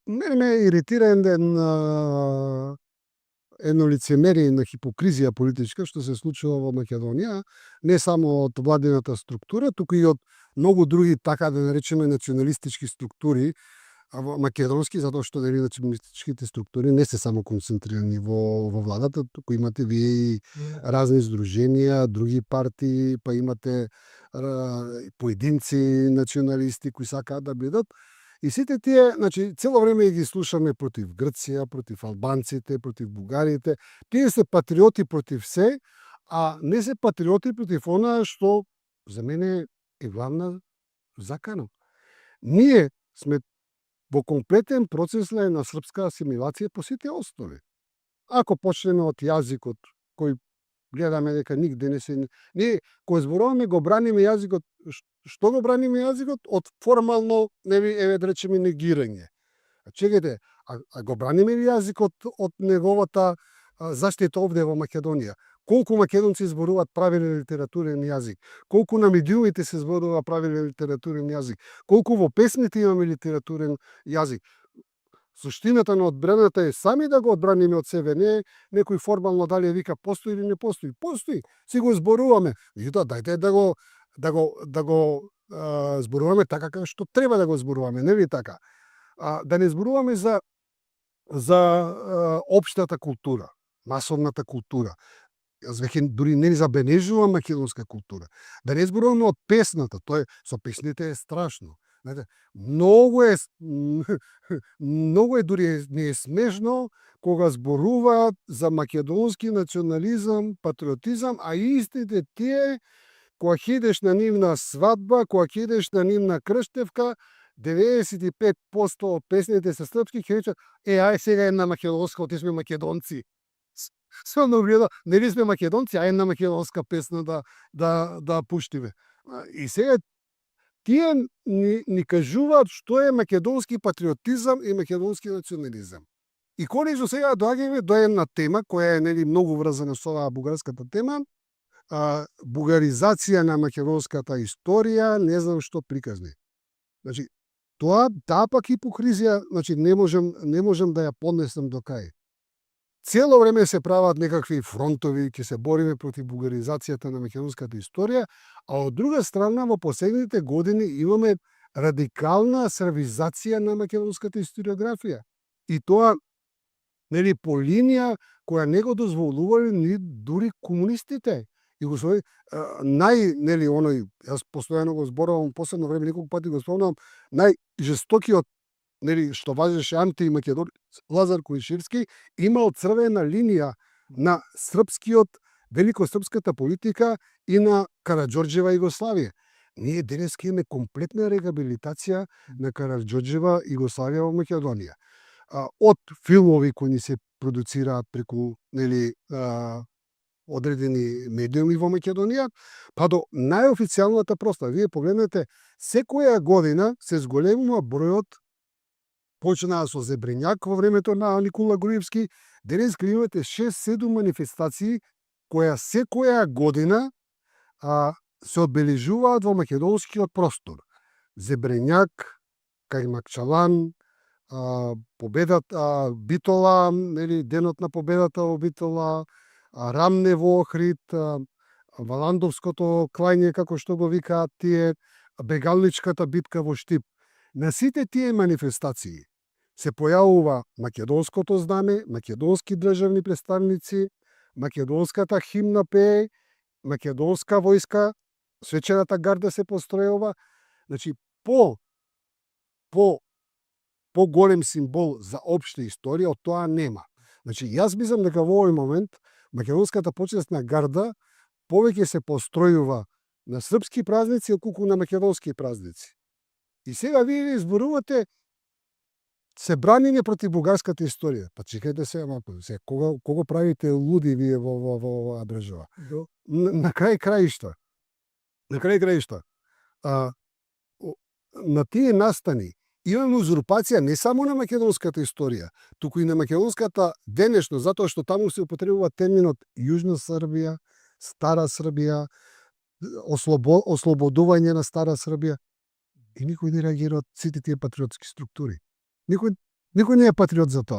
Мене ме иритира едно лицемерие, една хипокризија политичка што се случува во Македонија, не само од владината структура, туку и од многу други, така да наречеме, националистички структури, во македонски, затоа што националистичките структури не се само концентрирани во владата, туку имате вие и разни здруженија, други партии, па имате поединци националисти кои сакаат да бидат. И сите тие, значи, цело време ги слушаме против Грција, против албанците, против бугарите. Тие се патриоти против се, а не се патриоти против онаа што за мене е главна закана. Ние сме во комплетен процес на една српска асимилација по сите основи. Ако почнеме од јазикот, кој гледаме дека нигде не се... Ние, кој зборуваме, го браниме јазикот. Што го браниме јазикот? Од формално, еве да речеме, негирање. Чекайте, а го браниме ли јазикот од неговата заштита овде во Македонија? Колку македонци зборуваат правилен литературен јазик? Колку на медиумите се зборува правилен литературен јазик? Колку во песните имаме литературен јазик? Суштината на одбраната е сами да го одбраниме од себе, не некој формално дали вика постои или не постои. Постои, си го зборуваме. Меѓутоа, дајте да го зборуваме така како што треба да го зборуваме, нели така? Да не зборуваме за општата култура, масовната култура. Јас веќе дури не забележувам македонска култура. Да не зборуваме од песната, тоа со песните е страшно. Знаете, многу е дури не е смешно кога зборуваат за македонски национализам, патриотизам, а истите тие кога ќе на нивна свадба, кога ќе на нивна крштевка, 95% од песните се српски, ќе речат: ај сега една македонска, оти сме македонци. Се гледа, нели сме македонци, а една македонска песна да пуштиме. И сега тие ни кажуваат што е македонски патриотизам и македонски национализам. И конечно сега доаѓаме до една тема која е нели многу врзана со оваа бугарската тема, бугаризација на македонската историја, не знам што приказни. Значи, таа пак хипокризија, значи не можам да ја поднесам до кај. Цело време се прават некакви фронтови, ќе се бориме против бугаризацијата на македонската историја, а од друга страна во последните години имаме радикална срвизација на македонската историографија. И тоа нели по линија која не го дозволувале ни дури комунистите. И го свој нели оној, јас постојано го зборувам, последно време неколку пати го спомнам, најжестокиот нели што важеше антимакедон Лазар Којшевски имал црвена линија на великосрпската политика и на Караџорџева Југославија. Ние денеска имаме комплетна рехабилитација на Караџорџева Југославија во Македонија. Од филмови кои ни се продуцираат преку нели одредени медиуми во Македонија, па до најофицијалната прослава. Вие погледнете, секоја година се зголемува бројот. Почнаа со Зебринјак во времето на Никола Груевски, денеска имате 6-7 манифестации која секоја година се одбележуваат во македонскиот простор. Зебринјак, Кајмакчалан, победата Битола, нели денот на победата во Битола, Рамне во Охрид, Валандовското клање, како што го викаат тие, Бегалничката битка во Штип. На сите тие манифестации се појавува македонското знаме, македонски државни представници, македонската химна пее, македонска војска, свечената гарда се постројува. Значи, по-голем символ за општа историја од тоа нема. Значи, јас мислам дека во овој момент македонската почесна гарда повеќе се постројува на српски празници отколку на македонски празници. И сега вие изборувате се браниме против бугарската историја. Па чекајте се, кого правите луди вие во оваа држава? На крај краишта. На тие настани имаме узурпација не само на македонската историја, туку и на македонската денешно, затоа што таму се употребува терминот Јужна Србија, Стара Србија, ослободување на Стара Србија. И никој не реагира од сите тие патриотски структури. Никој Никој не е патриот за тоа.